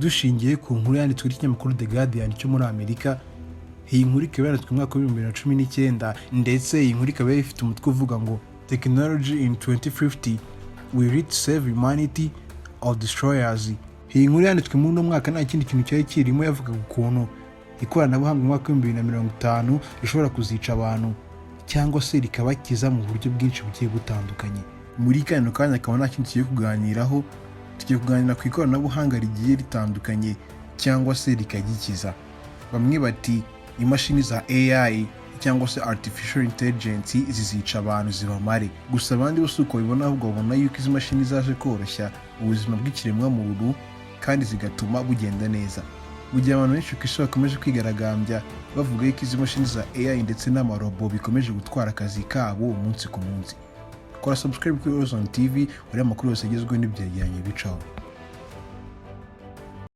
Dushingiye ku nkuru yanditswe n'ikinyamakuru The Guardian cyo muri Amerika, iyi nkuru ikaba yanditswe mu mwaka wa 2019, ndetse iyi nkuru ikaba yari ifite umutwe uvuga ngo "Technology in 2050: Will it save humanity or destroy us?" Iyi nkuru yanditswe muri uno mwaka nta kindi kintu cyari kirimo, yavugaga ukuntu ikoranabuhanga mu mwaka wa 2050 rishobora kuzica abantu cyangwa se rikabakiza mu buryo bwinshi bugiye butandukanye. Muri kano kanya akaba nta kindi tugiye kuganiraho, tugiye kuganira ku ikoranabuhanga rigiye ritandukanye cyangwa se rikagikiza. Bamwe bati imashini za AI cyangwa se artificial intelligence zizica abantu zibamare. Gusa abandi bo si uko babibona, ahubwo babona yuko izi mashini zaje koroshya ubuzima bw'ikiremwamuntu kandi zigatuma bugenda neza. Mu gihe abantu benshi ku isi bakomeje kwigaragambya bavuga yuko izi mashini za AI ndetse n'amarobo bikomeje gutwara akazi kabo umunsi ku munsi. Kora subscribe kuri Ozone TV, urebe amakuru yose agezweho n'ibyegeranyo bicaho.